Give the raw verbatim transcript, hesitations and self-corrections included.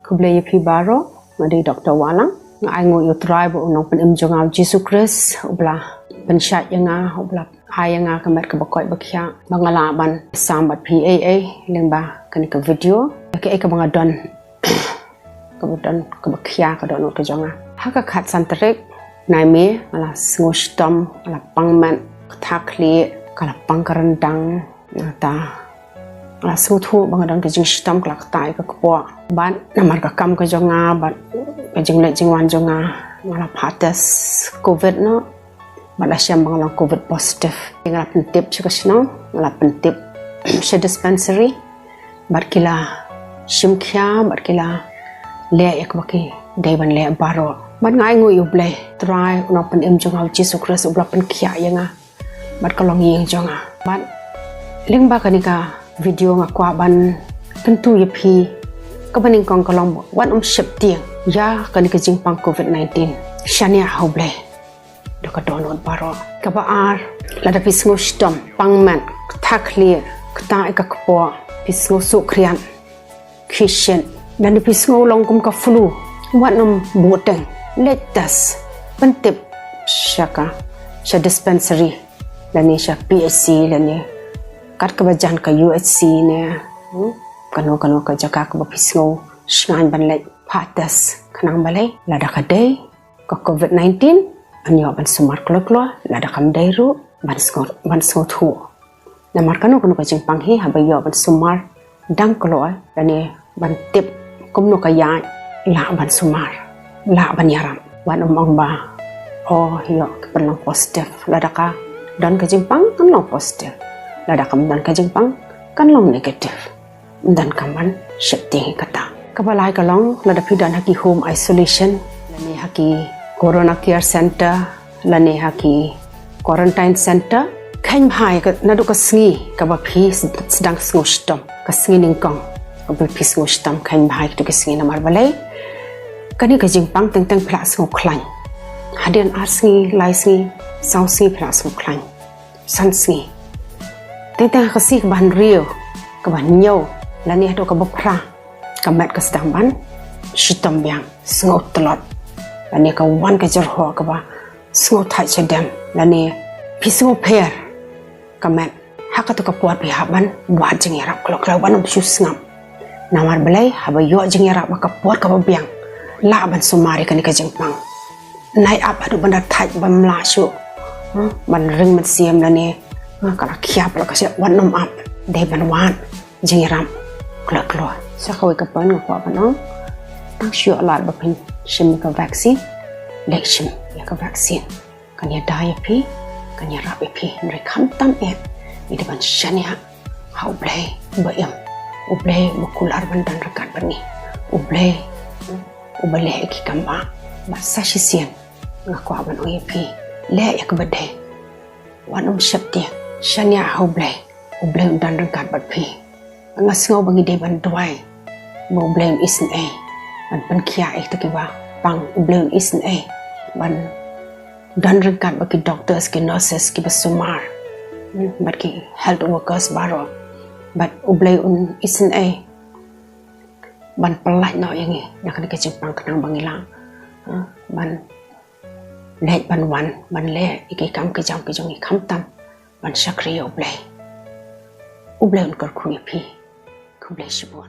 Khublei ïa phi baroh, nga dei Doctor Wahlang. Nga ai nguh ïa u Trai bad u Nongpynim jong nga u Jisu Khrist, uba la pynshait ïa nga, uba la ai ïa nga ka met kaba koit ba khiah, ba nga lah ban sam bad phi ei ei lyngba kane ka video. Ïa kaei kaba nga don, kaba don kaba khia ka dohnud ka jong nga. Ha ka khatsan tarik u bnai May nga la sngew shitom, nga la pang met, ka ktah khlieh, ka la pang ka ryndang, nangta nga la sngewthuh ba nga don ka jingshitom, ka la ktah ïa ka kpoh. Bad namar ka kam ka jong nga bad ka jingleit jingwan jong nga, nga la phah test covid noh. Bad la shem ba nga long covid positive. Nga la pyntip sha ka shnong, nga la pyntip sha dispensary. Bad ki la shim khia, bad ki la leh ïa kaba ki dei ban leh baroh. Bad nga ai nguh ïa u Blei, Trai u Nongpynim jong nga u Jisu Khrist, uba la pynkhiah ïa nga. Bad ka longïing jong nga. Bad lyngba kane ka video nga kwah ban kyntu ïa phi, kaba nyngkong ka long, wat nym sheptieng ïa kane ka jingpang covid nineteen. Shaniah ha u Blei da ka dohnud baroh. Kaba ar, lada phi sngew shitom, pang met, ktah khlieh, ktah ïa ka kpoh, phi sngew suh khriat, khie shit, lane phi sngew long kum ka flu, wat nym buhteng, leit test, pyntip sha ka, sha dispensary, lane sha P H C, lane kat kaba jan ka U H C ne, hmm, kano kano ka jaka kaba phi sngew shngaiñ ban leit phah test. Khnang balei, lada ka dei ka covid nineteen, yn ïoh ban sumar kloi kloi, lada kam dei ruh, ban sngew, ban sngewthuh. Namar kano kano ka jingpang hi, haba ïoh ban sumar dang kloi, lane ban tip kumno ka ïaid, lah ban sumar, lah ban ïarap. Wat nym ong ba, oh, ïoh, ka pynlong positive. Lada ka don ka jingpang, kan long positive. Lada kam don ka jingpang, kan long negative. Ym donkam ban sheptieng ïa kata. Kaba lai ka long, lada phi don ha ki home isolation, lane ha ki corona care center, lane ha ki quarantine center, kheiñ bha ïa ka, naduh ka sngi kaba phi s-, sdang sngew shitom, ka sngi nyngkong kaba phi sngew shitom, kheiñ bha ïa kito ki sngi. Namar balei, kane ka jingpang teng teng phi lah sngew khlaiñ. Hadien ar sngi, lai sngi, saw sngi phi lah sngew khlaiñ. San sngi. Teng teng ha ka sngi kaba hynriew, kaba hynñiew, lane haduh kaba phra, ka met ka sdang ban shitom biang, sngew tlot, lane ka wan ka jyrhoh kaba sngew thait shadem, lane phi sngew pher ka met. Ha kato ka por phi hap ban wad jingïarap kloi kloi, wat nym shu sngap. Namar balei, haba ïoh jingïarap ha ka por kaba biang, lah ban sumar ïa kane ka jingpang. Nai ap haduh ban da thait bym lah shuh, hmm, ban ring mynsiem lane, hmm, ka la khia palat ka shyiap, wat nym ap. Dei ban wad jingïarap kloi kloi. Sa kawei ka point nga kwah ban ong, tang shu ïoh lad ba phin shim ïa ka vaccine, leit shim ïa ka vaccine. Kan ïada ïa phi, kan ïarap ïa phi. Hynrei khamtam eh, ngi dei ban shaniah ha U Blei uba im, U Blei uba kular ban don ryngkat bad ngi, U Blei uba leh ïa ki kam bah. Bad sa shisien nga kwah ban ong ïa phi, leh ïa kaba dei. Wat nym sheptieng, shaniah ha U Blei, U Blei un don ryngkat bad phi. Nga sngew ba ngi dei ban duwai ba U Blei un isynei, ban pynkhiah ïa kita kiba pang, U Blei un isynei ban don ryngkat bad ki doctors, ki nurses, kiba sumar, hmm, bad ki health workers baroh. Bad U Blei un isynei ban pyllait noh ïa ngi na kane ka jingpang khnang ba ngi lah, ha, ban leit ban wan, ban leh ïa ki kam ki jam ki jong ngi khamtam ban shakri ïa U Blei. U Blei un kyrkhu ïa phi. Khublei shibun.